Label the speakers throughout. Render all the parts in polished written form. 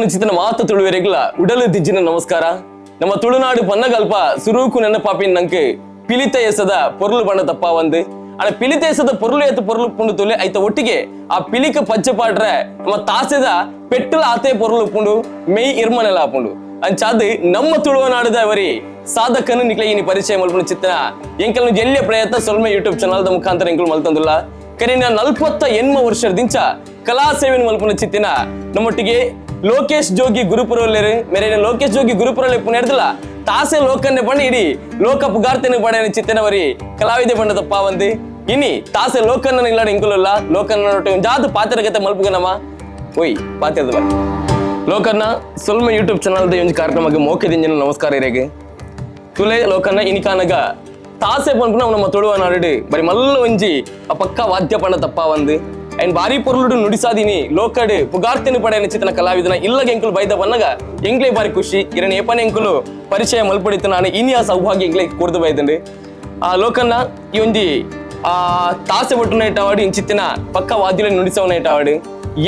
Speaker 1: ಚಿತ್ತನ ಮಾತ ತುಳುವೆರೆಗ್ಲ ಉಡಲು ದಿಜ್ಜಿನ ನಮಸ್ಕಾರ. ನಮ್ಮ ತುಳುನಾಡು ಪನ್ನಗಲ್ಪ ಸುರೂಕು ನೆನಪಾಪಿನ ನಂಗೆ ಪಿಲಿತ ಎಸದ ಪೊರ್ಲು ಬಣ್ಣ ತಪ್ಪ ಒಂದು ಆಡ ಪಿಲಿತ ಎಸದ ಪೊರ್ಲು ಎತ್ತು ಪೊರ್ಲು ಪುಂಡು ತುಲೆ ಐತ ಒಟ್ಟಿಗೆ ಆ ಪಿಲಿಕ ಪಚ್ಚೆ ಪಾಡ್ರೆ ನಮ್ಮ ತಾಸೆದ ಪೆಟ್ಟಲ ಆತೆ ಪೊರ್ಲು ಪುಂಡು ಮೆಯ್ ಇರ್ಮನೆಲ ಪುಂಡು ಅಂಚಾದ್ ನಮ್ಮ ತುಳುವನಾಡದ ಅವರಿ ಸಾಧಕನು ನಿಕ್ಲೆ ಇನಿ ಪರಿಚಯ ಮಲ್ಪುನ ಚಿತ್ತನ ಎಂಕಲ್ನು ಎಲ್ಲಿಯ ಪ್ರಯತ್ನ ಸೊಲ್ಮೆ ಯೂಟ್ಯೂಬ್ ಚಾನಲ್ದ ಮುಖಾಂತರ ಎಂಕಲ್ ಮಲ್ತಂದುಲ್ಲ. ಕರಿನ 48 ವರ್ಷದಿಂಚ ಕಲಾ ಸೇವೆಯನ್ನು ಮಲ್ಪುನ ಚಿತ್ತಿನ ನಮ್ಮೊಟ್ಟಿಗೆ ಲೋಕೇಶ್ ಜೋಗಿ ಗುರುಪುರಲ್ಲೇರು ಮೇರೆ ಲೋಕೇಶ್ ಜೋಗಿ ಗುರುಪುರಲ್ಲಿ ಪುಣೆರ್ದಿಲ್ಲ ತಾಸೆ ಲೋಕನ್ನೆ ಬಣ್ಣ ಇಡೀ ಲೋಕ ಪುಗಾರ್ತೆನೆ ಬಣ್ಣ ಚಿತ್ತಿನವರಿ ಕಲಾವಿದೆ ಬಣ್ಣದಪ್ಪ ಒಂದು ಇನಿ ತಾಸೆ ಲೋಕನ್ನ ಇಲ್ಲಾಡ ಇಂಕುಲಲ್ಲ ಲೋಕನ್ನ ಜಾದು ಪಾತ್ರಗತೆ ಮಲ್ಪುಗನಮ್ಮ ಓಯ್ ಪಾತ್ರದ ಬಾ ಲೋಕನ್ನ ಸೊಲ್ಮೆ ಯೂಟ್ಯೂಬ್ ಚಾನಲ್ದ ಒಂದು ಕಾರ್ಯಕ್ರಮಕ್ಕೆ ಮೋಕೆ ದಿಂಜಿನ ನಮಸ್ಕಾರ ಇರೇಗೆ ತುಲೆ ಲೋಕನ್ನ ಇನಿಕಾನಗ ತಾಸೆ ಪನ್ಪುನ ನಮ್ಮ ತುಳುವ ನಾಡು ಬರಿ ಮಲ್ಲ ಒಂಜಿ ಆ ಪಕ್ಕ ವಾದ್ಯ ಪಣ್ಣ ತಪ್ಪ ಒಂದು ಅಂಡ್ ಬಾರಿ ಪೊರ್ಲುಡು ನುಡಿಸಾದಿನಿ ಲೋಕಡು ಪುಗಾರ್ತೆನು ಪಡೆಯನ ಚಿತ್ತನ ಕಲಾವಿದನ ಇಲ್ಲಗ ಎಂಕುಲು ಬೈದ ಬನ್ನಗ ಎಂಗ್ಲೇ ಬಾರಿ ಖುಷಿ ಇರನ್ ಏಪನೆ ಎಂಕುಲು ಪರಿಚಯ ಮಲ್ಪಡಿತು ನಾನು ಇನಿ ಆ ಸೌಭಾಗ್ಯ ಎಂಗ್ಲೇ ಕೂರ್ದು ಬೈದಂಡು ಆ ಲೋಕನ್ನ ಈ ಒಂಜಿ ಆ ತಾಸೆ ಒಟ್ಟುನ ಇಟ್ಟವಾಡು ಇಂಚಿತ್ತಿನ ಪಕ್ಕ ವಾದ್ಯಲ ನುಡಿಸವನ ಇಟ್ಟವಾಡು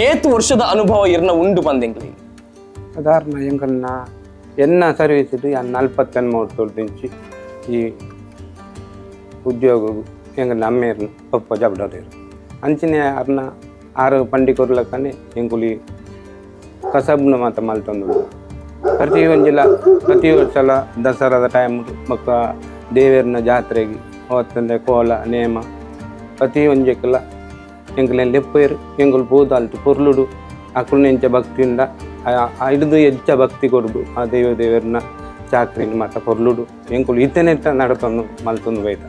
Speaker 1: ಏತು ವರ್ಷದ ಅನುಭವ ಇರ್ನ ಉಂಡು ಬಂದೆಂಗ್ಲಿ.
Speaker 2: ಸಾಧಾರಣ ಎಂಕಲ್ನ ಎನ್ನ ಸರ್ವಿಸ್ 48 ವರ್ಷದಿಂಚಿ ಈ ಉದ್ಯೋಗ ಎಂಕಲ್ನ ಅಮ್ಮೇರ್ನ ಪಪ್ಪ ಜಬಡಾರು ಅಂಚಿನ ಅರ್ನ ಆರು ಪಂಡಿಕೊರ್ಲಕ್ಕನೆ ಎಂಕುಲಿ ಕಸಬ್ನ ಮಾತ ಮಲ್ತೊಂದು ಪ್ರತಿ ಒಂಜಿಲ ಪ್ರತಿ ವರ್ಷಲ ದಸರಾದ ಟೈಮ್ ಬೊಕ್ಕ ದೇವೇರ್ನ ಜಾತ್ರೆಗೆ ಅವತ್ತಂದೆ ಕೋಲ ನೇಮ ಪ್ರತಿ ಒಂಜೆಕ್ಲ ಎಂಕುಲೆನ್ ಲೆಪ್ಪೇರು ಎಂಕುಲು ಪೂದಾಲ್ತು ಪೊರ್ಲುಡು ಅಕುಲ್ನೆಂಚ ಭಕ್ತಿಯಿಂದ ಹಿಡಿದು ಹೆಚ್ಚ ಭಕ್ತಿ ಕೊಡುದು ಆ ದೇವ ದೇವರನ್ನ ಚಾಕ್ರಿನ ಮಾತ ಪೊರ್ಲುಡು ಎಂಕುಲು ಇತ್ತನೆತ್ತ ನಡತೊಂದು ಮಲ್ತೊಂದು ಬೈತ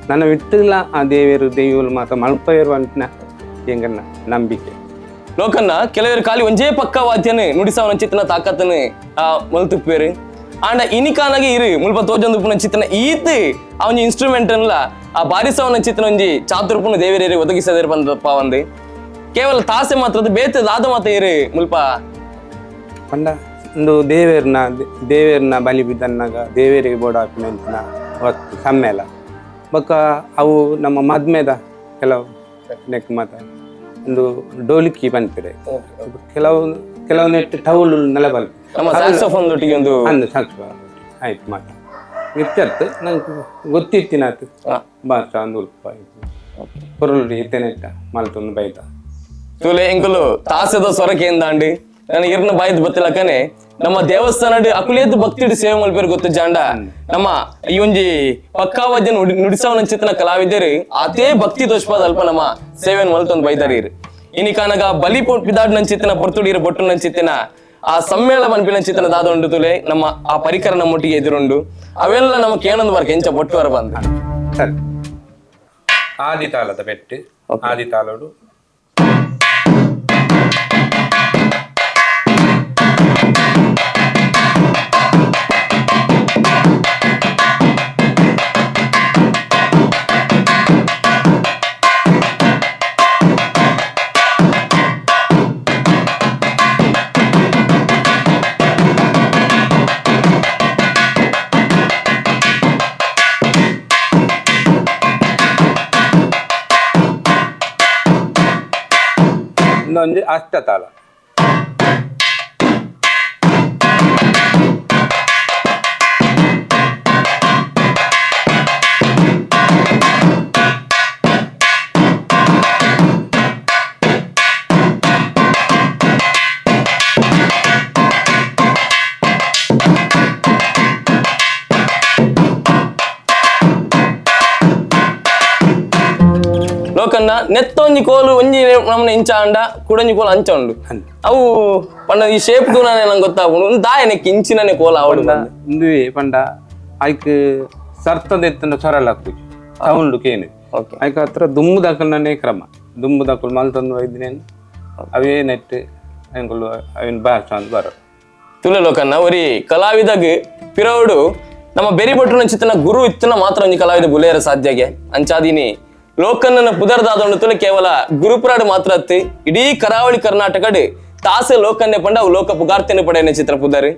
Speaker 2: ನನ್ನ ವಿಟ್ಟಿಲ್ಲ ಆ ದೇವರು ದೈವಲು ಮಾತ ಮಲ್ಪೇರು ಅಂತಿನ ಎಂಗನ್ನ ನಂಬಿಕೆ.
Speaker 1: ಲೋಕನ್ನ ಕೆಲವರು ಖಾಲಿ ಒಂಜೇ ಪಕ್ಕ ವಾದ್ಯನ ನುಡಿಸವನ ಚಿತ್ತನ ತಾಕತ್ತನ ಆ ಮಲ್ತುಪ್ಪೇರು ಆಂಡ ಇನಿಕಾನಾಗೆ ಇರು ಮುಲ್ಪ ತೋಜೊಂದು ಪುನ ಚಿತ್ತನ ಈತ್ ಅವನ ಇನ್ಸ್ಟ್ರೂಮೆಂಟ್ ಅನ್ಲ ಆ ಬಾರಿಸವನ ಚಿತ್ತನ ಒಂಜಿ ಚಾತುರ್ಪುನ ದೇವರೇರಿ ಒದಗಿಸದೇರು ಬಂದಪ್ಪ ಒಂದು ಕೇವಲ ತಾಸೆ ಮಾತ್ರದ ಬೇತೆ ದಾದ ಮಾತ ಇರು ಮುಲ್ಪ
Speaker 2: ಪಂಡ ಒಂದು ದೇವೇರ್ನ ದೇವೇರ್ನ ಬಲಿ ಬಿದ್ದನ್ನಾಗ ದೇವೇರಿಗೆ ಬೋಡಾಪಿನ ವಸ್ತು ಸಮ್ಮೇಳ ಬೊಕ್ಕ ಅವು ನಮ್ಮ ಮದ್ಮೆದ ಕೆಲವು ನೆಕ್ ಮಾತ ಒಂದು ಡೋಲಿಕ್ಕಿ ಪನ್ಪಿರೆ ಕೆಲವು ಕೆಲವು ನೆಟ್ ಟೌಲು ನೆಲಬಲ್
Speaker 1: ನಮ್ಮ ಸ್ಯಾಕ್ಸೋಫೋನ್ ದೊಟ್ಟಿಗೆ ಒಂದು
Speaker 2: ಅಂದು ಸಾಕು ಆಯ್ತು ಮಾತ ಇತ್ತರ್ತು ನಂಗೆ ಗೊತ್ತಿತ್ತಿನಾತು ಭಾಷಾ ಒಂದು ಉಲ್ಪ ಪೊರುಳು ಇತ್ತೇನೆಟ್ಟ ಮಲ್ತೊಂದು ಬೈತ
Speaker 1: ತುಲೆ ಎಂಕುಲು ತಾಸೆದ ಸೊರಕೆಂದಾಂಡಿ ನಾನು ಇರ್ನ ಬಾಯ್ದು ಬತ್ತಿಲಕ್ಕನೆ ನಮ್ಮ ದೇವಸ್ಥಾನ ಅಕುಲೇದು ಭಕ್ತಿಡು ಸೇವೆ ಮಲ್ಪೇರು ಗೊತ್ತು ಜಾಂಡ ನಮ್ಮ ಈ ಒಂಜಿ ಪಕ್ಕಾವಾದ್ಯ ನುಡಿಸವನ ಚಿತ್ತನ ಕಲಾವಿದರು ಅದೇ ಭಕ್ತಿ ದೋಷಪಾದ ಅಲ್ಪ ನಮ್ಮ ಸೇವೆಯನ್ನು ಮಲ್ತೊಂದು ಬೈದಾರಿ ಇರು ಇನಿ ಕಾನಗ ಬಲಿ ಪಿದಾಡ್ ನಂಚಿತ್ತನ ಪೊರ್ತುಡಿರ ಬೊಟ್ಟು ನಂಚಿತ್ತಿನ ಆ ಸಮ್ಮೇಳ ಪನ್ಪಿನ ಚಿತ್ತನ ದಾದ ಉಂಡು ತುಲೆ ನಮ್ಮ ಆ ಪರಿಕರ ನಮ್ಮೊಟ್ಟಿಗೆ ಎದುರುಂಡು ಅವೆಲ್ಲ ನಮ್ಮ ಕೇನೊಂದು ಬರ್ಕ ಎಂಚ ಬೊಟ್ಟುವರ ಬಂದು
Speaker 2: ಸರಿ ಆದಿತಾಳದ ಬೆಟ್ಟು ಆದಿತಾಳೋಡು ಇನ್ನೊಂದು ಅಷ್ಟತಾಳ.
Speaker 1: ಲೋಕನ್ನ ನೆತ್ತ ಒಂಜಿ ಕೋಲು ಒಂಜಿ ನಮ್ಮನೆ ಇಂಚ ಅಂಡ ಕುಡೊಂಜಿ ಕೋಲು ಅಂಚ ಉಂಡು ಅವು ಪಂಡ ಈ ಶೇಪ್ ತೂನಾನೆ ನಂಗೆ ಗೊತ್ತಾಗುಂಡು ದಾಯ ನೆಕ್ ಇಂಚಿನನೆ ಕೋಲ ಆವಡು
Speaker 2: ಇಂದುವೆ ಪಂಡ ಐಕ್ ಸರ್ತದ ಎತ್ತನ ಸೊರಲ ಹಾಕುಜಿ ಸೌಂಡ್ ಕೇನು ಐಕ್ ಹತ್ರ ದುಮ್ಮು ದಾಕಲ್ನೇ ಕ್ರಮ ದುಮ್ಮು ದಾಕಲ್ ಮಲ್ತೊಂದು ವೈದ್ಯನೇನು ಅವೇ ನೆಟ್ ಎಂಕುಲು ಅವಿನ ಭಾಷ ಅಂತ ಬರೋ
Speaker 1: ತುಲೆ ಲೋಕನ್ನ ಒರಿ ಕಲಾವಿದಗ್ ಪಿರವುಡು ನಮ್ಮ ಬೆರಿ ಬೊಟ್ಟುನ ಚಿತ್ತನ ಗುರು ಇತ್ತನ ಮಾತ್ರ ಒಂಜಿ ಕಲಾವಿದ ಬುಲೇರ ಸಾಧ್ಯಗೆ ಅಂಚಾದಿನಿ ಲೋಕನ್ನ ಪುದರ್ದಾದ ತುಲೆ ಕೇವಲ ಗುರುಪುರಾಡು ಮಾತ್ರ ಅತ್ತಿ ಇಡೀ ಕರಾವಳಿ ಕರ್ನಾಟಕಡ್ ತಾಸೆ ಲೋಕನ್ನೆ ಪಂಡ ಅವು ಲೋಕ ಪುಗಾರ್ತೆನೆ ಪಡೆಯನೆ ಚಿತ್ರ ಪುದರ್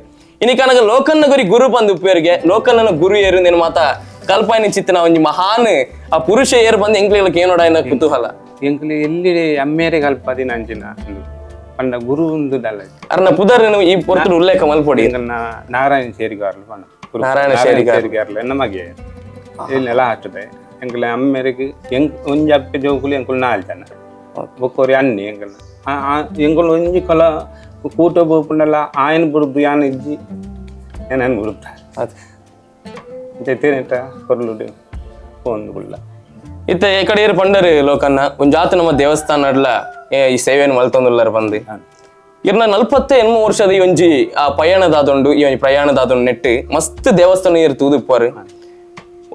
Speaker 1: ಇನಿ ಕನಗ ಲೋಕನ್ನ ಗುರಿ ಗುರು ಬಂದು ಉಪ್ಪೇರಿಗೆ ಲೋಕನ್ನ ಗುರು ಏರು ನಿನ್ನ ಮಾತ ಕಲ್ಪಾಯಿನ ಚಿತ್ತನ ಒಂಜಿ ಮಹಾನ್ ಆ ಪುರುಷ ಏರು ಬಂದು ಎಂಕ್ಲಿಗಳಕ್ಕೆ ಏನೋಡ ಕುತೂಹಲ
Speaker 2: ಎಂಕ್ಲಿ ಎಲ್ಲಿ ಅಮ್ಮೇರೆ ಕಲ್ಪದಿನ ಅಂಚಿನ ಪಂಡ ಗುರು ಉಂದುದಲ್ಲ.
Speaker 1: ಅರ್ನ ಪುದರ್ ಈ ಪೊರ್ತುಡು ಉಲ್ಲೇಖ ಮಲ್ಪೊಡಿ.
Speaker 2: ಎಂಕಲ್ನ ನಾರಾಯಣ ಶೇರಿಗಾರ್ಲು ಪಂಡ.
Speaker 1: ನಾರಾಯಣ ಶೇರಿಗಾರ್ಲು.
Speaker 2: ಶೇರಿಗಾರ್ಲು ಎನ್ನ ಮಗೆ ಇಲ್ಲ ಆತದೆ. ಎಂಕಲ ಅಮ್ಮೆರಿಗೆ ಎಂಕ್ ಒಂಜಿ ಅಪ್ಪೆ ಜೋಕುಲು ಎಂಕುಲು ನಾಲ್ ಜನ, ಬೊಕ್ಕೋರಿ ಅನ್ನಿ. ಎಂಕಲ್ನ ಎಂಕುಲು ಒಂಜಿ ಕೊಲ ಕೂಟ ಬೋಪುಂಡಲ ಆಯನ ಬುಡ್ದು ಯಾನ್ ಇಜ್ಜಿ, ಏನೇನು ಬುಡುತ್ತ ತೇನೆಟ್ಟ ಕೊರ್ಲುಡು ಫೋನ್ ಗುಳ್ಳ.
Speaker 1: ಇತ್ತೆ ಈ ಕಡೆ ಏರು ಪಂಡರು ಲೋಕನ್ನ ಒಂಜಾತ ನಮ್ಮ ದೇವಸ್ಥಾನ ಈ ಸೇವೆಯನ್ನು ಮಲ್ತೊಂದುಲ್ಲರ್ ಬಂದು. ಇರ್ನ 48 ವರ್ಷದ ಈ ಒಂಜಿ ಆ ಪಯಣದಾದುಂಡು, ಈ ಒಂಜಿ ಪ್ರಯಾಣದಾದುಂಡು ನೆಟ್ಟು ಮಸ್ತ್ ದೇವಸ್ಥಾನ ಇರ್ ತೂದುಪ್ಪರು.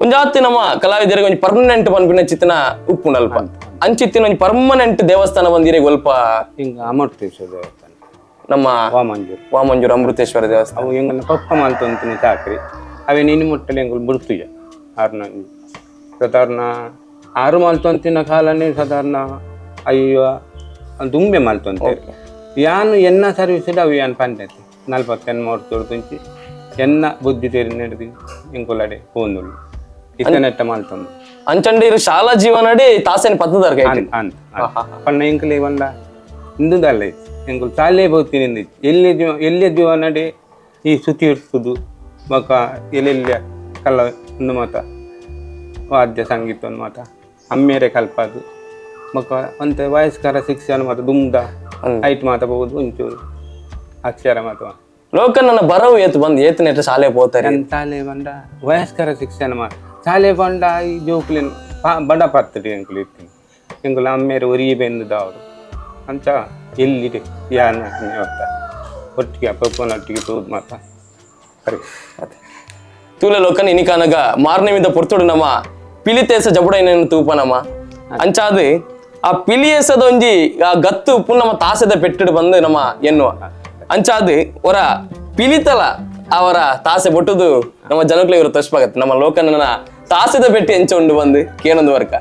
Speaker 1: ಒಂಜಾತಿ ನಮ್ಮ ಕಲಾವಿದರಿಗೆ ಒಂಜಿ ಪರ್ಮನೆಂಟ್ ಪನ್ಪಿನ ಚಿತ್ತನ ಉಪ್ಪುಂಡು ಅಲ್ಪ. ಅಂಚಿತ್ತಿನ ಒಂಜಿ ಪರ್ಮನೆಂಟ್ ದೇವಸ್ಥಾನ ಬಂದಿರೆ ಒಲ್ಪ?
Speaker 2: ಹಿಂಗ ಅಮೃತೇಶ್ವರ ದೇವಸ್ಥಾನ.
Speaker 1: ನಮ್ಮ
Speaker 2: ವಾಮಂಜೂರು.
Speaker 1: ವಾಮಂಜೂರು ಅಮೃತೇಶ್ವರ ದೇವಸ್ಥಾನ.
Speaker 2: ಅವು ಎಂಗಲ್ನ ಪಪ್ಪ ಮಲ್ತೊಂತಿನ ಚಾಕ್ರಿ ಅವೇ ನಿನ್ನ ಮುಟ್ಟಲೆ ಎಂಕುಲು ಬುಡ್ತುಜ. ಆರ್ನ ಸಾಧಾರಣ ಆರು ಮಲ್ತೊಂತಿನ ಕಾಲನೇ ಸಾಧಾರಣ ಅಯ್ಯೋ ದುಂಬೆ ಮಲ್ತೊಂತೆ. ಯಾನು ಎನ್ನ ಸರ್ವಿಸ್ ಅವು ಯಾನ್ ಪಂಡೈತಿ 48 ವರ್ಷ ತುಂಚಿ ಎನ್ನ ಬುದ್ಧಿ ತೇರಿ ನಡೆದು ಎಂಕುಲಡೆ ಪೋಂದುಳ್ಳು ಇತ್ತನೆಟ್ಟ ಮಲ್ತೊಂದು.
Speaker 1: ಅಂಚಂಡಿ ಇರು ಶಾಲಾ ಜೀವನಡಿ ತಾಸೇನ್ ಪತ್ತದಾರ್ ಕೈಟ್.
Speaker 2: ಅಂತ ಅಂತ ಪಣ್ಣ ಎಂಕುಲೆ ಬಂದ ಇಂದುದಲ್ಲ, ಎಂಕುಲು ಶಾಲೆ ಹೋಗ್ತೀನಿ ಎಲ್ಲಿ ಜೀವ ಎಲ್ಲಿ ಜೀವನಡೆ ಈ ಸುತಿ ಇರ್ತುದು ಬೊಕ ಎಲ್ಲೆಲ್ಲ ಕಲ್ಲ ಒಂದು ಮಾತ ವಾದ್ಯ ಸಂಗೀತ ಒಂದು ಮಾತ ಅಮ್ಮೇರೆ ಕಲ್ಪದು ಬೊಕ ಒಂತೆ ವಯಸ್ಕರ ಶಿಕ್ಷಣ ಮಾತ ದುಮ್ದ ಐಟ್ ಮಾತ ಬಹುದು ಒಂಚೂರು ಅಕ್ಷರ ಮಾತ.
Speaker 1: ಲೋಕ ನನ್ನ ಬರವು ಏತ್ ಬಂದ್ ಏತ್ ನೆಟ್ಟ ಶಾಲೆ ಪೋತಾರೆ?
Speaker 2: ಶಾಲೆ ಬಂಡ ವಯಸ್ಕರ ಶಿಕ್ಷಣ ಮಾ ಶಾಲೆ ಬಂಡ ಈ ಜೋಕುಲೆನ್ ಬಡ ಪತ್ತಡಿ ಎಂಕುಲು ಇರ್ತೀನಿ ಎಂಕುಲು ಅಮ್ಮೇರೆ ಒರಿಯೆ ಬೆಂದುದವರು ಅಂಚ ಎಲ್ಲಿದೆ ಯಾನ ಹೊತ್ತ ಒಟ್ಟಿಗೆ ಪಪ್ಪನೊಟ್ಟಿಗೆ ತೋದು ಮಾತ ಸರಿ.
Speaker 1: ತೂಲೆ ಲೋಕನ್ ಇನಿಕಾನಗ ಮಾರ್ನೆಮಿದ ಪೊರ್ತುಡು ನಮ್ಮ ಪಿಲಿತೇಸ ಜಬುಡೈನ ತೂಪನಮ್ಮ. ಅಂಚಾದ್ ಆ ಪಿಲಿಯೇಸದ ಒಂಜಿ ಆ ಗತ್ತು ಉಪ್ಪು ನಮ್ಮ ತಾಸೆದ ಪೆಟ್ಟಿಡು ಬಂದು ನಮ್ಮ ಎನ್ನುವ. ಅಂಚಾದ್ ಒರ ಪಿಲಿತಲ ಅವರ ತಾಸೆ ಬೊಟ್ಟುದು ನಮ್ಮ ಜನಕ್ಲೆ ಇವರು ತಶ್ಪಾಗತ್ತೆ. ನಮ್ಮ ಲೋಕನ ತಾಸೆದ ಪೆಟ್ಟಿ ಎಂಚ ಉಂಡು ಬಂದು ಕೇನೊಂದು ವರ್ಕ.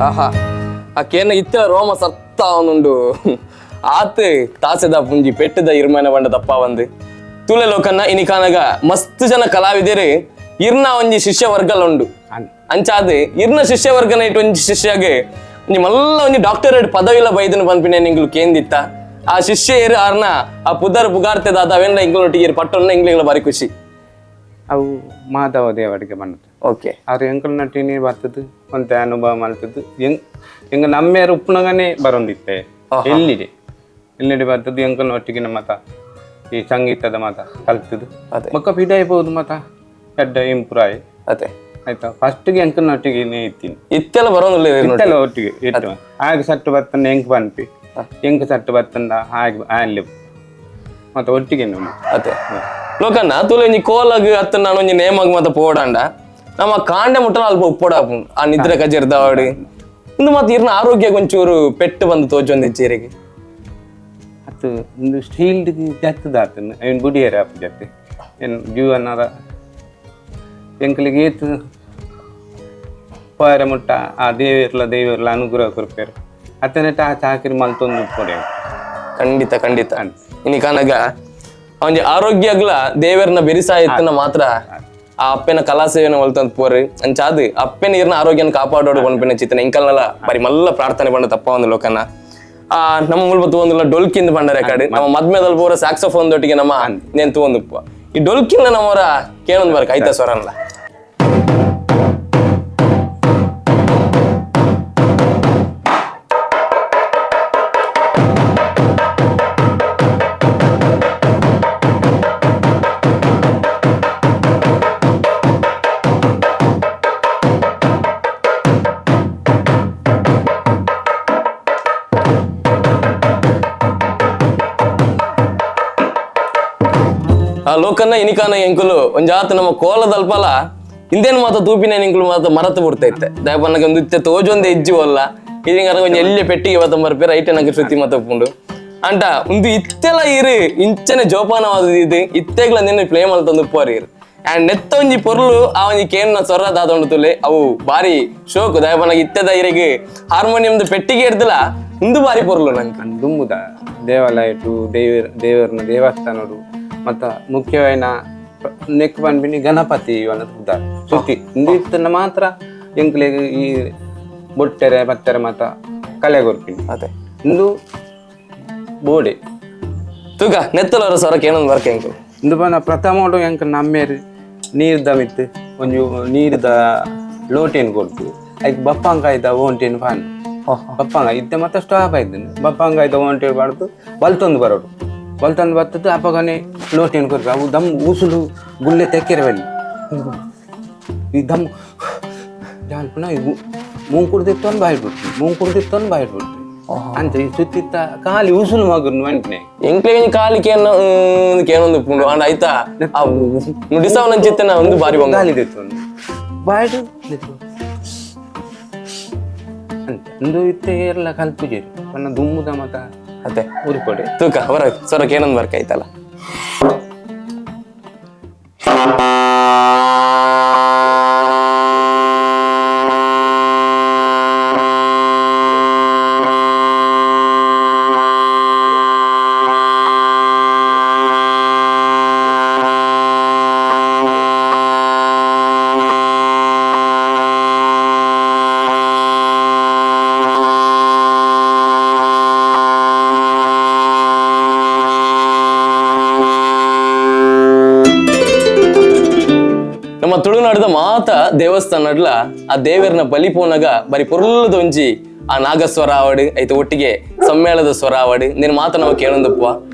Speaker 1: ಆಹಾ ಆ ಕೇನ ಇತ್ತ ರೋಮ ಸತ್ತ ಅವನುಂಡು ಆತ್ ತಾಸೆದ ಪುಂಜಿ ಪೆಟ್ಟದ ಇರ್ಮನ ಬಂಡ ತಪ್ಪ ಬಂದು ತುಲೆ ಲೋಕನ್ನ ಇನಿಕಾನಗ ಮಸ್ತ್ ಜನ ಕಲಾವಿದರು ಇರ್ನ ಒಂಜಿ ಶಿಷ್ಯ ವರ್ಗಲ ಉಂಡು. ಅಂಚಾದ್ ಇರ್ನ ಶಿಷ್ಯ ವರ್ಗನ ಇಟ್ಟು ಒಂಜಿ ಶಿಷ್ಯಾಗ ಒಂಜಿ ಮಲ್ಲ ಒಂಜಿ ಡಾಕ್ಟರೇಟ್ ಪದವಿಲ ಬೈದನು ಪನ್ಪಿನ ನಿಂಗ್ಲು ಕೇಂದಿತ್ತ. ಆ ಶಿಷ್ಯ ಆರ್ನ ಆ ಪುದರ್ ಪುಗಾರ್ತೆ ದಾದ ಅವೆಲ್ಲ ಇಂಗ್ಲೊಟ್ಟಿಗೆ ಪಟ್ಟೊನ್ನ ಇಂಗ್ಲಿಗಳ ಬಾರಿ ಖುಷಿ.
Speaker 2: ಅವು ಮಾಧವ ದೇವಡಿಗೆ ಬಂದದ್ದು.
Speaker 1: ಓಕೆ.
Speaker 2: ಆರು ಎಂಕಲ್ ನಟಿನಿ ಬರ್ತದೆ ಒಂತೆ ಅನುಭವ ಮಾಡ್ತದ್ದು. ಎಂಗ್ ಎಂಗ ನಮ್ಮೇರು ಉಪ್ಪುನಗನೇ ಬರೊಂದಿತ್ತೆ. ಎಲ್ಲಿದೆ ಎಲ್ಲಿಡೆ ಬರ್ತದೆ ಎಂಕಲ್ ಒಟ್ಟಿಗೆ ಮತ ಈ ಸಂಗೀತದ ಮತ ಕಲ್ತದ್ದು.
Speaker 1: ಅದೇ.
Speaker 2: ಮಕ್ಕ ಪಿದಾಯ್ಬೋದು ಮತ ಎಡ್ಡ ಇಂಪ್ರೂವ್ ಆಯ್.
Speaker 1: ಅದೇ.
Speaker 2: ಆಯ್ತಾ, ಫಸ್ಟ್ಗೆ ಎಂಕಲ್ ಒಟ್ಟಿಗೆ ಇತ್ತೀನಿ.
Speaker 1: ಇತ್ತೆಲ್ಲ ಬರೋದಿಲ್ಲ.
Speaker 2: ಇತ್ತೆಲ್ಲ ಒಟ್ಟಿಗೆ ಇಟ್ಟು ಆಗ ಸಟ್ಟು ಬರ್ತಂದ ಎಂಕ್ ಪನ್ಪಿ ಎಂಕ್ ಸಟ್ಟು ಬರ್ತಂದ ಹಾಗೆ ಅಲ್ಲಿ ಮತ್ತೆ ಒಟ್ಟಿಗೆ ನಮ್ಮ.
Speaker 1: ಅದೇ ಲೋಕನ್ನ ತುಲೆ ಒಂಜಿ ಕೋಲಗ್ ಅತ್ತ ನಾನು ಒಂಜಿ ನೇಮಗ್ ಮತ್ತ ಪೋಡಾಂಡ ನಮ್ಮ ಕಾಂಡೆ ಮುಟ್ಟಲ ಅಲ್ಪ ಉಪ್ಪೊಡಾಪು ಆ ನಿದ್ರೆ ಕಜರ್ದಾವಡಿ ಇಂದು ಮತ್ತೆ ಇರ್ನ ಆರೋಗ್ಯ ಒಂಚೂರು ಪೆಟ್ಟು ಬಂದು ತೋಚೊಂದು ಚೀರೆಗೆ.
Speaker 2: ಅದು ಒಂದು ಸ್ಟೀಲ್ ಜತ್ತದ ಆತನ ಐನ್ ಬುಡಿಯರ ಆಪು ಜತ್ತೆ ಏನು ಜೀವನದ ಎಂಕಲಿಗೆ ಏತು ಪೋಯರ ಮುಟ್ಟ ಆ ದೇವಿರ್ಲ ದೇವಿರ್ಲ ಅನುಗ್ರಹ ಕೊರ್ಪೇರು ಅತ್ತನೆಟ ಆ ಚಾಕರಿ ಮಲ್ತೊಂದು ಉಪ್ಪೊಡೆ.
Speaker 1: ಖಂಡಿತ ಖಂಡಿತ. ಇನಿ ಕಾನಗ ಒಂಜಿ ಆರೋಗ್ಯಗ್ಲ ದೇವರನ್ನ ಬೆರಿಸಾಯತ್ತನ ಮಾತ್ರ ಆ ಅಪ್ಪೆನ ಕಲಾ ಸೇವೆನ ಒಲ್ತಂತ ಪೋರು ಅಂಚಾದು ಅಪ್ಪೆನ ಇರ್ನ ಆರೋಗ್ಯನ ಕಾಪಾಡೋಡು ಪನ್ಪಿನ ಚಿತ್ತನ ಇಂಕಲ್ನಲ ಬರಿ ಮಲ್ಲ ಪ್ರಾರ್ಥನೆ ಪಂಡ ತಪ್ಪ ಒಂದು ಲೋಕನ. ಆ ನಮ್ಮ ಮುಲ್ಪ ತೂವೊಂದುಲ್ಲ ಡೊಲ್ಕಿಂದ ಪಂಡ ರೆಕಾರ್ಡ್ ನಮ್ಮ ಮದ್ಮೆದಲ್ಲಿ ಪೂರ ಸ್ಯಾಕ್ಸೋಫೋನ್ ದೊಟ್ಟಿಗೆ ನಮ್ಮ ನೇನ್ ತೂವೊಂದುಪ್ಪ ಈ ಡೊಲ್ಕಿಂದ ನಮ್ಮವರ ಕೇಳೊಂದು ಬರ್ಕ ಐತ ಸ್ವರನ್ಲ. ಆ ಲೋಕನ್ನ ಇನಿಕಾನ ಎಂಕುಲು ಒಂಜಾತ ನಮ್ಮ ಕೋಲದಲ್ಪಲ ಇಂದೇನು ಮಾತ ತೂಪಿನ ಎಂಕುಲು ಮಾತ ಮರತು ಬಿಡ್ತಾ ಇತ್ತೆ ದಯಪನ್ನಗ ಒಂದು ಇತ್ತೆ ತೋಜೊಂದು ಹೆಜ್ಜಿ ಒಲ್ಲ ಇದೀಗ ಒಂಜಿ ಎಲ್ಲಿ ಪೆಟ್ಟಿಗೆ ಬತ್ತ ಬರ್ಪೇರ ಐಟೆ ನಂಗೆ ಶ್ರುತಿ ಮಾತ ಉಪ್ಪುಂಡು ಅಂಟ ಒಂದು ಇತ್ತೆಲ ಇರು ಇಂಚನೆ ಜೋಪಾನವಾದ ಇದು ಇತ್ತೆಗ್ಲ ನಿನ್ನ ಪ್ಲೇ ಮಲ್ತೊಂದು ಉಪ್ಪುವಾರು ಇರು ಅಂಡ್ ನೆತ್ತ ಒಂಜಿ ಪೊರ್ಲು ಆ ಒಂಜಿ ಕೇನ್ನ ಸೊರ ದಾದೊಂಡು ತುಲೆ ಅವು ಬಾರಿ ಶೋಕು. ದಯಪನ್ನಗ ಇತ್ತೆದ ಇರೆಗ್ ಹಾರ್ಮೋನಿಯಂದ ಪೆಟ್ಟಿಗೆ ಹಿಡ್ದಲ ಇಂದು ಬಾರಿ ಪೊರ್ಲು ನಂಗೆ.
Speaker 2: ದುಂಬುದ ದೇವಾಲಯ ಟು ದೇವರ ದೇವರನ ದೇವಸ್ಥಾನಡು ಮತ್ತು ಮುಖ್ಯವಾಯಿನ ನೆಕ್ ಪನ್ಪಿನಿ ಗಣಪತಿ ಪುದಾರ್ ಸುತ್ತಿ ಇಂದು ಇತ್ತನ ಮಾತ್ರ ಎಂಕ್ಲೆಗ್ ಈ ಬೊಟ್ಟೆರೆ ಬತ್ತೆರೆ ಮಾತ ಕಲೆ ಕೊರ್ಪಿನಿ.
Speaker 1: ಅದೇ.
Speaker 2: ಇಂದು ಬೋಡೆ.
Speaker 1: ತೂಕ ನೆತ್ತಲವರ ಸೊರಕ್ಕೆ ಏನೊಂದು ಬರ್ಕ ಎಂಕುಲು.
Speaker 2: ಇಂದು ಪಂಡ ಪ್ರಥಮೋಡು ಎಂಕ್ ನಮ್ಮೇರು ನೀರ್ದ ಮಿತ್ತು ಒಂಜಿ ನೀರ್ದ ಲೋಟೆನ್ ಕೊಡ್ತು ಐಕ್ ಬಪ್ಪಂಕಾಯ್ದ ಓಂಟೆನ್ ಪಾನ್ ಬಪ್ಪಂಗ ಇತ್ತೆ ಮತ್ತೆ ಸ್ಟಾಪ್ ಆಯ್ತು ಬಪ್ಪಂಕಾಯ್ದ ಓಂಟೆ ಬಾಡ್ದು ಬಲ್ತೊಂದು ಬರೋಡು ಬಲ್ತೊಂದು ಬತ್ತದ್ದು ಅಪ್ಪಗನೆ ಲೋಟೆನ್ ಕೊರ್ಪು ಅವು ದಮ್ ಉಸುಲು ಗುಳ್ಳೆ ತೆಕ್ಕೆರೆ ಬಲ್ಲಿ ಈ ದಮ್ ಜಾಲ್ಪುನ ಮೂಂಕುಡ್ದಿತ್ತೊಂದು ಬಾಯಿ ಬಿಡ್ತು ಮೂಂಕುಡ್ದಿತ್ತೊಂದು ಬಾಯಿ ಬಿಡ್ತು ಅಂಚ ಈ ಸುತ್ತಿತ್ತ ಖಾಲಿ ಉಸುಲು ಮಗುನು ವೆಂಟನೆ.
Speaker 1: ಎಂಕ್ಲೆಗ್ ಖಾಲಿ ಕೇನ ಕೇನೊಂದು ಉಪ್ಪುಂಡು ಅಂಡ ಐತಾ ಆ ನುಡಿಸವನಂಚಿತ್ತನ ಒಂದು ಬಾರಿ ಬಂಗ
Speaker 2: ಗಾಲಿ ದೆತ್ತೊಂದು ಬಾಯ್ಡು ದೆತ್ತು ಅಂತ ಇಂದು ಇತ್ತೆ ಏರ್ಲ ಕಲ್ಪುಜೆರ್ ಪನ್ನ ದುಮ್ಮುದ ಮತ
Speaker 1: ಅತ್ತೆ
Speaker 2: ಉರುಪಡೆ.
Speaker 1: ತೂಕ ಹೊರ ಸೊರಕ್ಕೆ ಏನೊಂದು ಬರ್ಕ ಐತಲ್ಲ. ನಮ್ಮ ತುಳುನಾಡದ ಮಾತ ದೇವಸ್ಥಾನಡ್ಲ ಆ ದೇವರನ ಬಲಿ ಪೋನಗ ಬರಿ ಪೊರ್ಲದ ಒಂಜಿ ಆ ನಾಗಸ್ವರ ಆವಡು ಐತ ಒಟ್ಟಿಗೆ ಸಮ್ಮೇಳದ ಸ್ವರ ಆವಡು ನಿನ್ನ ಮಾತ ನಾವು ಕೇಳೊಂದಪ್ಪ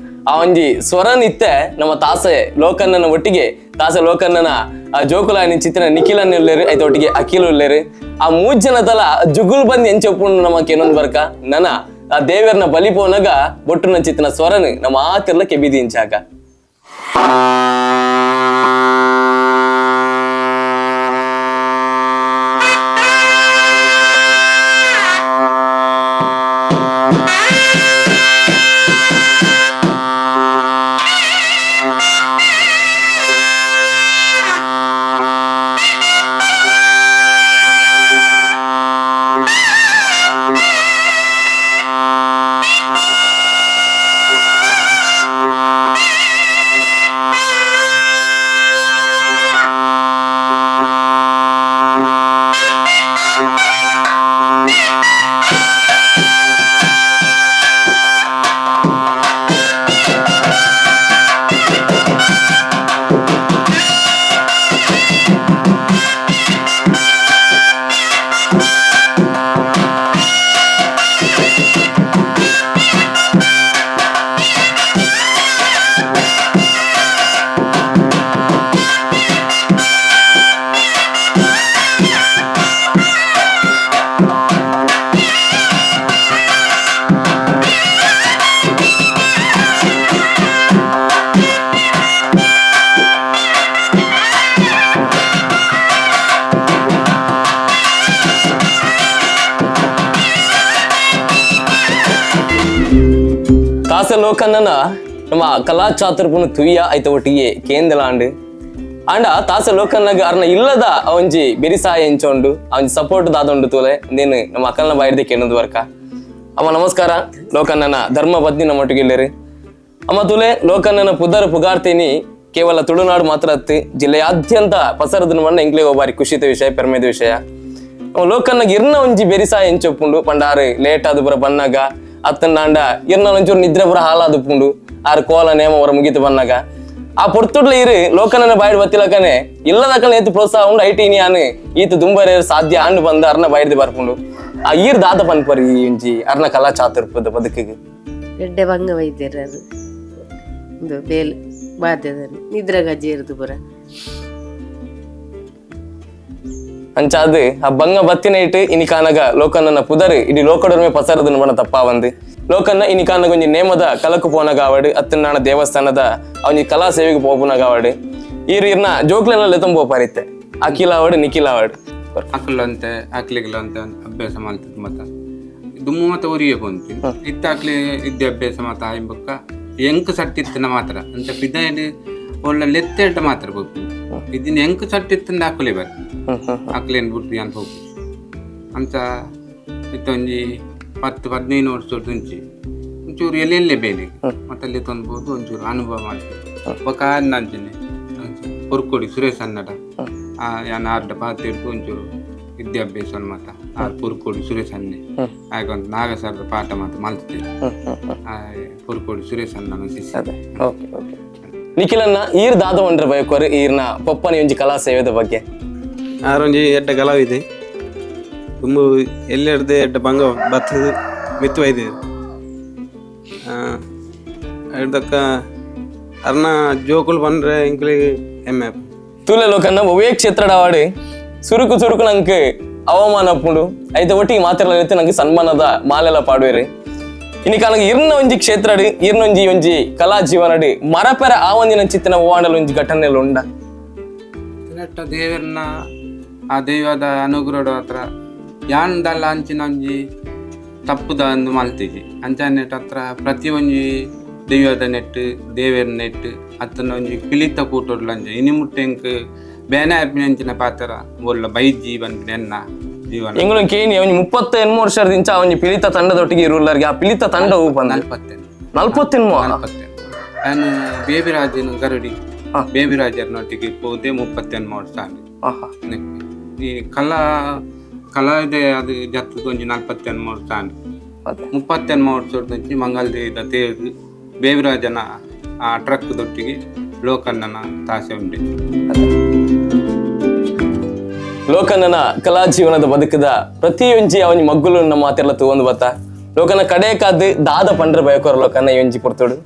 Speaker 1: ಆ ಒಂಜಿ ಸ್ವರ ನಿತ್ತೆ ನಮ್ಮ ತಾಸೆ ಲೋಕನ್ನನ ಒಟ್ಟಿಗೆ ತಾಸೆ ಲೋಕನ್ನನ ಆ ಜೋಕುಲಾಯನ ಚಿತ್ರ ನಿಖಿಲನ್ ಉಲ್ಲೇರು ಐತ ಒಟ್ಟಿಗೆ ಅಖಿಲ್ ಉಲ್ಲೇರು ಆ ಮೂಜ್ ಜನತಲ ಜುಗುಲ್ ಬಂದ್ ಎಂಚೊಪ್ಪುಂಡು ನಮ್ಮ ಕೇನೊಂದು ಬರ್ಕ ನನ ಆ ದೇವರನ ಬಲಿ ಪೋನಗ ಬೊಟ್ಟುನ ಚಿತ್ರನ ಸ್ವರನು ನಮ್ಮ ಆತಿರ್ಲ ಕೆಬಿದಿ ಇಂಚಾಕ. ತಾಸೆ ಲೋಕನ್ನ ನಮ್ಮ ಕಲಾ ಚಾತುರ್ಪುನ ತುಯ್ಯ ಐತ ಒಟ್ಟಿಗೆ ಕೇಂದ್ಲಾಂಡ್ ಆಂಡ ತಾಸೆ ಲೋಕನ್ನಗ ಅರ್ನ ಇಲ್ಲದ ಅವಂಜಿ ಬೆರಿಸಾಯ ಎಂಚೊಂಡು ಅವಂಜಿ ಸಪೋರ್ಟ್ ದಾದೊಂಡು ತೂಲೆ ನೇನು ನಮ್ಮ ಅಕ್ಕಲ್ನ ಬಾಯಿರ್ದೆ ಕೇನದು ವರ್ಕ. ಅಮ್ಮ ನಮಸ್ಕಾರ. ಲೋಕನ್ನನ ಧರ್ಮ ಪತ್ನಿ ನಮ್ಮ ಒಟ್ಟಿಗೆ ಇಲ್ಲೇರಿ. ಅಮ್ಮ ತುಲೆ ಲೋಕನ್ನನ ಪುದರ್ ಪುಗಾರ್ತೀನಿ ಕೇವಲ ತುಳುನಾಡು ಮಾತ್ರ ಅತ್ತು ಜಿಲ್ಲೆಯಾದ್ಯಂತ ಪಸರದನ ಮಣ್ಣ ಎಂಕ್ಲೆಗ್ ಬಾರಿ ಖುಷಿತ ವಿಷಯ, ಪೆರ್ಮೆದ ವಿಷಯ. ಲೋಕನ್ನಗ ಇರ್ನ ಒಂಜಿ ಬೆರಿಸಾಯ ಎಂಚೊಪ್ಪುಂಡು ಪಂಡಾರು ಲೇಟ್ ಆದ ಪುರ ಬನ್ನಾಗ ಅತ್ತನಾಂಡ ಇರ್ನ ಒಂಚೂರು ನಿದ್ರೆ ಪುರ ಹಾಲಾದುಪ್ಪುಂಡು ಆರು ಕೋಲ ನೇಮ ಹೊರ ಮುಗಿತು ಬನ್ನಾಗ ಆ ಪೊರ್ತುಡ್ಲ ಇರು ಲೋಕನನ ಬಾಯಿಡ್ ಬತ್ತಿಲಕನೆ ಇಲ್ಲದಕನ ಏತು ಪ್ರೋತ್ಸಾಹ ಉಂಡು IT ಆನು ಈತ ದುಂಬರೆ ಸಾಧ್ಯ ಆಂಡು ಬಂದ ಅರ್ನ ಬಾಯಿಡ್ದು ಬರ್ಪುಂಡು. ಆ ಈರ್ ದಾದ ಪನ್ಪರ್ ಈ ಒಂಜಿ ಅರ್ನ ಕಲಾ ಚಾತುರ್ಪದ ಬದುಕಿಗೆ.
Speaker 3: ಎಡ್ಡೆ ಬಂಗ ವೈದ್ಯರು ಅದು ಒಂದು ಬೇಲ್ ಬಾಧ್ಯದಲ್ಲಿ ನಿದ್ರಗಜ್ಜಿ ಇರುದು ಪುರ.
Speaker 1: ಅಂಚಾದ್ ಆ ಬಂಗ ಬತ್ತಿನ ಇಟ್ಟು ಇನಿಕಾನಗ ಲೋಕನ್ನ ಪುದರ್ ಇಡೀ ಲೋಕಡೊರ್ಮೆ ಪಸರದನ್ನು ಬಣ ತಪ್ಪಾ ಬಂದು ಲೋಕನ್ನ ಇನಿಕಾನಗ ಒಂಜಿ ನೇಮದ ಕಲಕು ಪೋನಗ ಆವಡು ಅತ್ತನಾಣ ದೇವಸ್ಥಾನದ ಅವನಿ ಕಲಾ ಸೇವೆಗೆ ಪೋಪುನಗ ಆವಡು ಈರು ಇರ್ನ ಜೋಕ್ಲೆನ ಲೆತಂಬ ಪೋಪಾರಿತ್ತೆ ಅಖಿಲ ಆವಡು ನಿಖಿಲ ಆವಡು.
Speaker 2: ಅಕ್ಲಂತೆ ಅಕ್ಲಿಗ್ಲಂತೆ ಅಭ್ಯಾಸ ಮಾಡ್ತಿತ್ತು ಮತ್ತ ದುಮ್ಮು ಮತ್ತ ಉರಿಯೇ ಪೊಂತಿ ಇತ್ತ ಅಕ್ಲಿ ವಿದ್ಯಾಭ್ಯಾಸ ಅಭ್ಯಾಸ ಮಾತ ಆಯ್ಬಕ್ಕ ಎಂಕ್ ಸಟ್ಟಿತ್ತನ ಮಾತ್ರ ಅಂತ ಪಿದಾಯಡ್ ಒಳ್ಳೆ ಲೆತ್ತೆಟ ಮಾತ್ರ ಬೋಪು ಇದನ್ನ ಎಂಕ್ ಸಟ್ಟಿತ್ತಂದ ಅಕ್ಲೆ ಬರ್ ಅಕ್ಲೇನ್ ಬುಟ್ಟಿ ಅಂತ ಹೋಗಿ ಅಂತ ಇತ್ತೊಂಜಿ 10-15 ವರ್ಷ ಒಂಚಿ ಒಂಚೂರು ಎಲ್ಲೆಲ್ಲೇ ಬೇಲೆ ಮತ್ತೆ ಅಲ್ಲಿ ತೊಂದ್ಬೋದು ಒಂಚೂರು ಅನುಭವ ಮಾಡ್ತೀವಿ. ಬೊಕ ಅಂಚಿನೆ ಪೊರ್ಕೊಡಿ ಸುರೇಶ್ ಅನ್ನಡ ಆ ಯಾನ್ ಆರ್ಡ ಪಾತಿರ್ದು ಒಂಚೂರು ವಿದ್ಯಾಭ್ಯಾಸ ಮಾತ ಆ ಪುರ್ಕೋಡಿ ಸುರೇಶ್ ಅನ್ನೆ ಆಗ ಒಂದು ನಾಗಸರದ ಪಾಠ ಮಾತ ಮಲ್ತಿದ್ದೆ ಪುರ್ಕೋಡಿ ಸುರೇಶ್ ಅಣ್ಣನ ಶಿಷ್ಯ.
Speaker 1: ಓಕೆ ಓಕೆ ನಿಖಿಲನ್ನ ಈರ್ ದಾದ ಒಂಡ್ರ ಬಯಕೋರು ಈರ್ನ ಪೊಪ್ಪನ ಒಂಜಿ ಕಲಾ ಸೇವೆದ ಬಗ್ಗೆ.
Speaker 4: ಆರೊಂಜಿ ಎಡ್ಡ ಕಲಾವಿದೆ ತುಂಬ ಎಲ್ಲೆಡ್ದೆ ಎಡ್ಡ ಬಂಗ ಬತ್ತದ ಮಿತ್ತು ಒಯ್ದೆ ಎಡ್ದಕ್ಕ ಅರ್ನ ಜೋಕುಲು ಬಂದ್ರೆ ಎಂಕ್ಲಿಗೆ ಹೆಮ್ಮೆ.
Speaker 1: ತೂಲೆ ಲೋಕನ್ನ ಒವೇ ಕ್ಷೇತ್ರಡ್ ಅವಾಡು ಸುರುಕು ಸುರುಕು ನಂಗೆ ಅವಮಾನ ಅಪ್ಪುಂಡು ಐತ ಒಟ್ಟಿಗೆ ಮಾತ್ರ ನಂಗೆ ಸನ್ಮಾನದ ಮಾಲೆಲ್ಲ ಪಾಡುವೆರು. ಇನಿಕ ನಂಗೆ ಇರ್ನ ಒಂಜಿ ಕ್ಷೇತ್ರಡ್ ಇರ್ನ ಒಂಜಿ ಒಂಜಿ ಕಲಾ ಜೀವನಡ್ ಮರಪೆರ ಆ ಒಂದಿನ ಚಿತ್ತನ ಓವಾಂಡಲ ಒಂಜಿ ಘಟನೆ ಉಂಡ.
Speaker 2: ನೆಟ್ಟ ದೇವರನ್ನ ಆ ದೈವದ ಅನುಗ್ರಹದ ಹತ್ರ ಯಾನ್ದಲ್ಲ ಅಂಚಿನ ಒಂಜಿ ತಪ್ಪುದ ಅಂದು ಮಲ್ತಿಜಿ ಅಂಚ ನೆಟ್ ಹತ್ರ ಪ್ರತಿ ಒಂಜಿ ದೈವದ ನೆಟ್ಟು ದೇವರ ನೆಟ್ಟು ಅತ್ತನ ಒಂಜಿ ಪಿಲಿತ ಕೂಟೊಡ್ಲ ಅಂಚ ಇನಿ ಮುಟ್ಟೆ ಎಂಕ್ ಬೇನೆ ಆಪಿನ ಅಂಚಿನ ಪಾತ್ರ ಒಲ್ಲ ಬೈಜಿ ಬಂದಿನ ಎನ್ನ ಜೀವನ.
Speaker 1: ಎಂಗಳು ಕೇನಿ ಒಂಜಿ 38 ವರ್ಷದಿಂಚ ಒಂಜಿ ಪಿಲಿತ ತಂಡದೊಟ್ಟಿಗೆ ಇರುಲ್ಲರಿಗೆ ಆ ಪಿಲಿತ ತಂಡ ಊಪಂದ
Speaker 2: 48.
Speaker 1: 48.
Speaker 2: 48. ನಾನು ಬೇಬಿರಾಜನ ಗರುಡಿ ಬೇಬಿರಾಜರನೊಟ್ಟಿಗೆ ಪೋದೆ 38 ವರ್ಷ ಆಂಡ್. ಈ ಕಲಾ ಕಲಾವಿದೆ ಅದು ಜತ್ತದ ಒಂಜಿ 48 ವರ್ಷ ಆಂಡ್. 38 ವರ್ಷದಂಚಿ ಮಂಗಲದೇವಿದ ತೇರು ಬೇಬಿರಾಜನ ಆ ಟ್ರಕ್ ದೊಟ್ಟಿಗೆ ಲೋಕಣ್ಣನ ತಾಸೆ ಉಂಡೆ.
Speaker 1: ಲೋಕಣ್ಣನ ಕಲಾ ಜೀವನದ ಬದುಕದ ಪ್ರತಿಯೊಂಜಿ ಅವನಿ ಮಗ್ಗುಲು ನಮ್ಮ ಮಾತೆಲ್ಲ ತೂವೊಂದು ಬತ್ತ ಲೋಕನ ಕಡೆ ಕಾದು ದಾದ ಪಂಡ್ರ ಬಯಕೋರ ಲೋಕನ್ನ ಈ ಒಂಜಿ ಪೊರ್ತುಡು.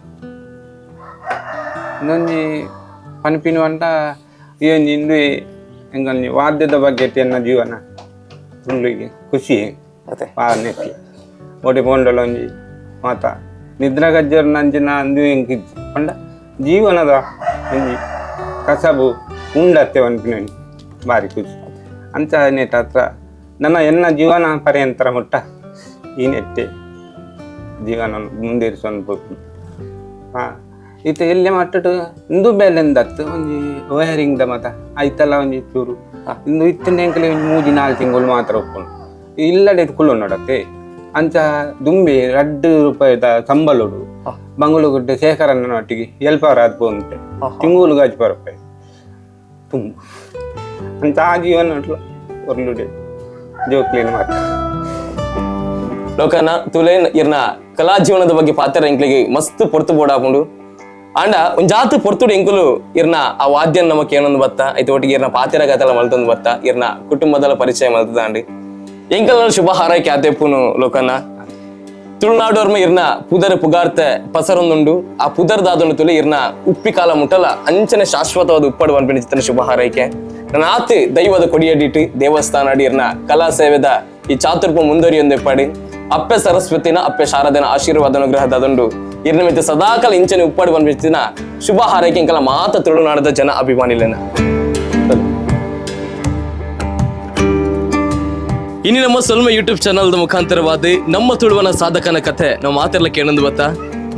Speaker 2: ಇನ್ನೊಂಜಿ ಪನ್ಪಿನ ಈ ಒಂಜಿ ಇಂದು ಎಂಕೊಂಜಿ ವಾದ್ಯದ ಬಗ್ಗೆ ಎನ್ನ ಜೀವನ ಉಂಡುಗೆ ಖುಷಿ ನೆಟ್ಟಿ ಒಡೆ ಪೋಂಡಲ ಒಂಜಿ ಮಾತ ನಿದ್ರ ಗಜ್ಜರ್ ನಂಚಿನ ಅಂದು ಎಂಕಿಜ್ಜಿ ಪಂಡ ಜೀವನದ ಒಂಜಿ ಕಸಬು ಉಂಡತ್ತೆ ಪನ್ಪಿನ ಒಂಜಿ ಬಾರಿ ಖುಷಿ ಅಂಚ ನೆಟ್ ಹತ್ರ ನನ್ನ ಎನ್ನ ಜೀವನ ಪರ್ಯಂತರ ಮುಟ್ಟ ಈ ನೆಟ್ಟೆ ಜೀವನ ಮುಂದುವರಿಸೊಂದು ಪೋಪುಂಡು. ಇತ್ತೆ ಎಲ್ಲೆ ಮಟ್ಟಡ್ ಇಂದು ಬೇಲೆಂದತ್ತು ಒಂಜಿ ವೈರಿಂಗ್ ದ ಮಾತ ಐತಲ ಒಂಜಿ ಚೂರು ಇಂದು ಇತ್ತಿನ ಎಂಕಲೆ ಒಂಜಿ 3-4 ತಿಂಗಳು ಮಾತ್ರ ಉಪ್ಪುಂಡು ಇಲ್ಲಡೆ ಕುಲ್ಲೊಂಡತ್ತೆ ಅಂಚ ದುಂಬಿ 2 ರೂಪಾಯಿದ ಸಂಬಳೋಡು ಬಂಗಳೂರು ಶೇಖರಣ್ಣನೊಟ್ಟಿಗೆ ಎಲ್ಪವರ್ ಆದ್ ಪೋಂತೆ ತಿಂಗುಲು ಗಾಜ್ ಪರಪಾಯಿ ತುಂಬ ಅಂಚ ಆ ಜೀವನ ಒರ್ಲುಡೆ ಜೋಕ್ಲೇನ್ ಮಾತ್ರ.
Speaker 1: ಲೋಕನ ತುಲೇನ್ ಇರ್ನ ಕಲಾ ಜೀವನದ ಬಗ್ಗೆ ಪಾತ್ರ ಎಂಕ್ಲಿಗೆ ಮಸ್ತ್ ಪೊರ್ತು ಬೋಡಾಪುಂಡು. ಆಂಡ ಒಂಜಾತ್ ಪೊರ್ತುಡು ಎಂಕುಲು ಇರ್ನ ಆ ವಾದ್ಯನ್ ನಮಕ್ ಏನೊಂದು ಬತ್ತ ಐತ ಒಟ್ಟಿಗೆ ಇರ್ನ ಪಾತೆರ ಗತಲ ಮಲ್ತೊಂದು ಬತ್ತ ಇರ್ನ ಕುಟುಂಬದಲ ಪರಿಚಯ ಮಲ್ತದಾಂಡ್ ಎಂಕಲ್ನ ಶುಭ ಹಾರೈಕೆ ಆತೆಪ್ಪುನು ಲೋಕನ. ತುಳುನಾಡೋರ್ಮ ಇರ್ನ ಪುದರ್ ಪುಗಾರ್ತೆ ಪಸರೊಂದುಂಡು ಆ ಪುದರ್ ದಾದೊಂಡು ತುಲೆ ಇರ್ನ ಉಪ್ಪಿ ಕಾಲ ಮುಟ್ಟಲ ಅಂಚನೆ ಶಾಶ್ವತವಾದ ಉಪ್ಪಡು ಪನ್ಪಿನ ಶುಭ ಹಾರೈಕೆ. ನಾತ್ ದೈವದ ಕೊಡಿಯಡಿಟ್ಟು ದೇವಸ್ಥಾನ ಅಡಿ ಇರ್ನ ಕಲಾ ಸೇವೆದ ಈ ಚಾತುರ್ಪ ಮುಂದುವರಿಯೊಂದೆಪ್ಪಾಡಿ ಅಪ್ಪೆ ಸರಸ್ವತಿನ ಅಪ್ಪೆ ಶಾರದನ ಆಶೀರ್ವಾದ ಅನುಗ್ರಹದಾದುಂಡು ಇರ್ನ ಮಿತ್ತ ಸದಾಕಾಲ ಇಂಚನೆ ಉಪ್ಪಾಡು ಪನ್ಪಿನ ಶುಭ ಹಾರೈಕೆ ಎಂಕಲ ಮಾತ ತುಳುನಾಡದ ಜನ ಅಭಿಮಾನಿಲೇನ. ಇನ್ನು ನಮ್ಮ ಸೊಲ್ಮೆ ಯೂಟ್ಯೂಬ್ ಚಾನಲ್ದ ಮುಖಾಂತರವಾದ ನಮ್ಮ ತುಳುವನ ಸಾಧಕನ ಕಥೆ ನಾವು ಮಾತೆಲ್ಲ ಕೇಳಂದು ಬತ್ತಾ.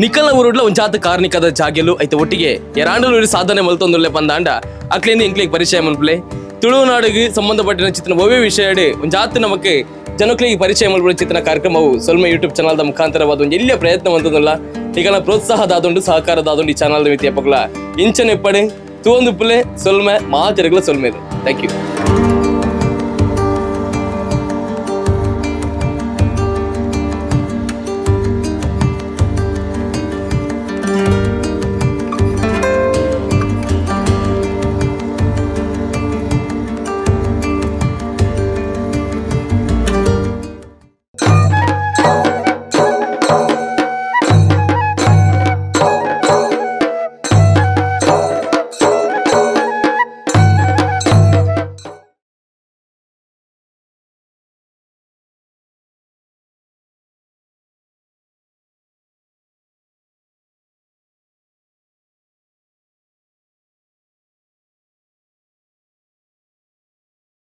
Speaker 1: ನಿಕಲ್ನ ಊರುಡ್ಲ ಒಂಜಾತ್ ಕಾರ್ಣಿಕದ ಜಾಗೆಲು ಐತ ಒಟ್ಟಿಗೆ ಎರಾಂಡಲೂರಿ ಸಾಧನೆ ಮಲ್ತೊಂದುಲ್ಲೆ ಪಂದಾಂಡ ಅಕ್ಲೇನಿ ಎಂಕ್ಲೆಗ್ ಪರಿಚಯ ಮನ್ಪುಲೆ. ತುಳುನಾಡಿಗೆ ಸಂಬಂಧಪಟ್ಟಿನ ಚಿತ್ರನ ಒವ್ವೇ ವಿಷಯಡ್ ಒಂಜಾತ್ ನಮಕ್ ಜನಕ್ಲೆಗ್ ಪರಿಚಯ ಮಲ್ಪುನ ಚಿತ್ರನ ಕಾರ್ಯಕ್ರಮವು ಸೊಲ್ಮೆ ಯೂಟ್ಯೂಬ್ ಚಾನಲ್ದ ಮುಖಾಂತರವಾದ ಒಂಜಿ ಎಲ್ಯ ಪ್ರಯತ್ನ ಮಂತೊಂದುಲ್ಲ. ನಿಕಲ್ನ ಪ್ರೋತ್ಸಾಹದಾದುಂಡು, ಸಹಕಾರದಾದುಂಡು ಈ ಚಾನಲ್ದ ಮಿತಿ ಎಪಗ್ಲ ಇಂಚನೆ ಇಪ್ಪಡೆ ತೂವೊಂದುಪ್ಪುಲೆ. ಸೊಲ್ಮೆ ಮಾತೆರೆಗ್ಲ ಸೊಲ್ಮೆಲು. Thank you.